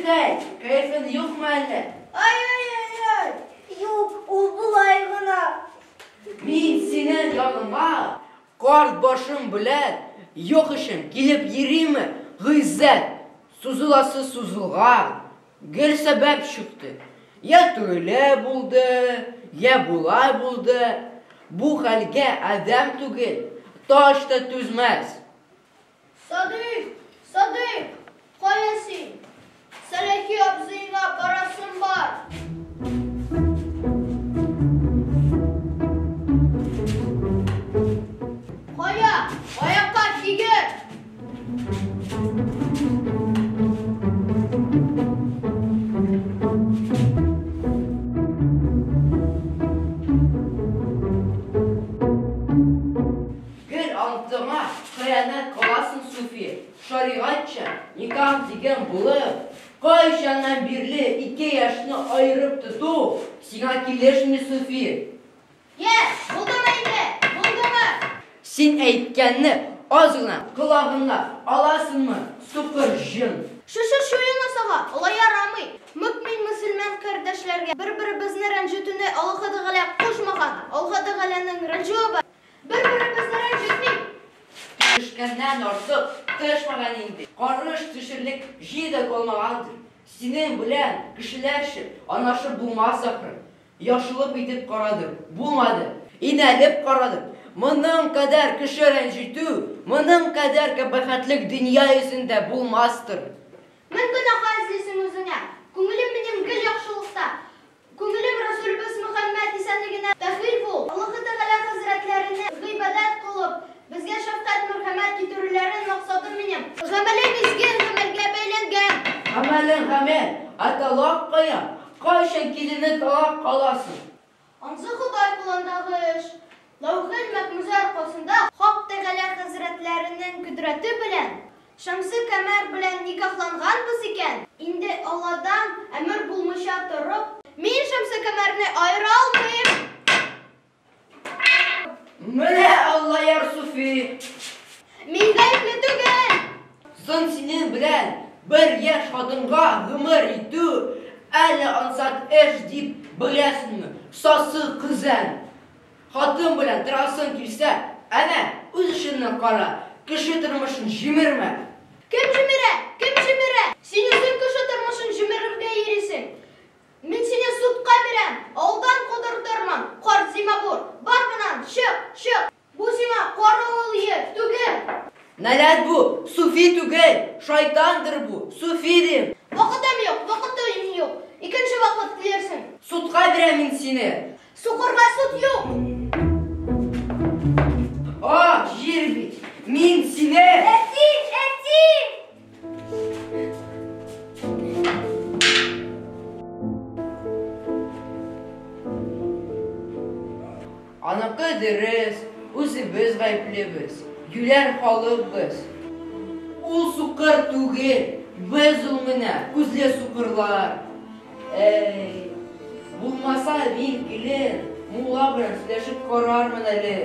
хәл, кәефең юкмы әллә? Ай-ай-ай-ай! Юк, ул болай гына. Мин синең яныңа карт башым белән юк өчен килеп йөриме, Гыйззәт? Сузыласы сузылган, гел сәбәп чыкты. Я тегеләй булды, я болай булды. Бу хәлгә адәм түгел, таш та түзмәс. Садыйк, Садыйк, кая син? Сәләхи абзыеңа барасым бар. Кая? Аякка кигер! Гел антыңа хыянәт кыласың, Суфи. Шаригатьчә никах дигән булып, кайчаннан бирле ике яшьне аерып тоту сиңа килешми, Суфи. Йә, булдымы инде, булдымы? Син әйткәнне аз гына колагыңа аласыңмы, сукыр җен? Шушы чуен асага, алай ярамый. Мөэмин мөселман кардәшләргә бер-беребезне рәнҗетүне Аллаһы Тәгалә кушмаган. Аллаһы Тәгаләнең рәнҗүе бар. Бер-беребезне рәнҗетмик. Төшкәннән артык төшмәгән инде. Карыш төшерлек җир дә калмагандыр. Синең белән кешеләрчә аңлашып булмас ахры. Яхшылык итеп карадым, булмады. Инәлеп карадым. Моның кадәр кеше рәнҗетү, моның кадәр кабахәтлек дөнья йөзендә булмастыр. Мең гөнаһка эзлисең үзеңә. Күңелем минем гел яхшылыкта. Күңелем Расүлебез Мөхәммәд исәнлегенә дәхил бул. Аллаһы Тәгалә хәзрәтләренә гыйбадәт кылып, безгә шәфкать-мәрхәмәт китерүләрен максатым минем. Гамәлем изге гамәлгә бәйләнгән. Гамәлең гамәл, ә талак кая? Кайчан киленне талак аласың? Ансы Ходай кулындагы эш. Ләүхел мәхмүзә аркасында Хак Тәгалә хәзрәтләренең кодрәте белән Шәмсе-Камәр белән никахланганбыз икән, инде Алладан әмер булмыйча торып, мин Шәмсе-Камәрне аера алмыйм! Менә Аллаяр суфи! Мин гаепле түгел! Соң синең белән бер яшь хатынга гомер итү әллә ансат эш дип беләсеңме, сасы көзән? Хатын белән торасың килсә, әнә, үз эшеңне кара, кеше тормышын җимермә! Кем җимерә? Кем җимерә? Син үзең кеше тормышын җимерергә йөрисең. Мин сине судка бирәм, авылдан кудыртырмын, карт зимагур! Бар моннан, чык, чык! Бу сиңа каравыл өе түгел! Нәләт бу, суфи түгел, шайтандыр бу, суфи дим! Вакытым юк, вакытым юк, икенче вакыт килерсең. Судка бирәм мин сине! Сукырга суд юк! Ах, җир бит, мин сине! Әти, әти! Аныкы дөрес, үзебез гаеплебез, юләр халык без. Ул сукыр түгел, без ул менә күзле сукырлар. Әй, булмаса мин килен мулла белән сөйләшеп карармын әле.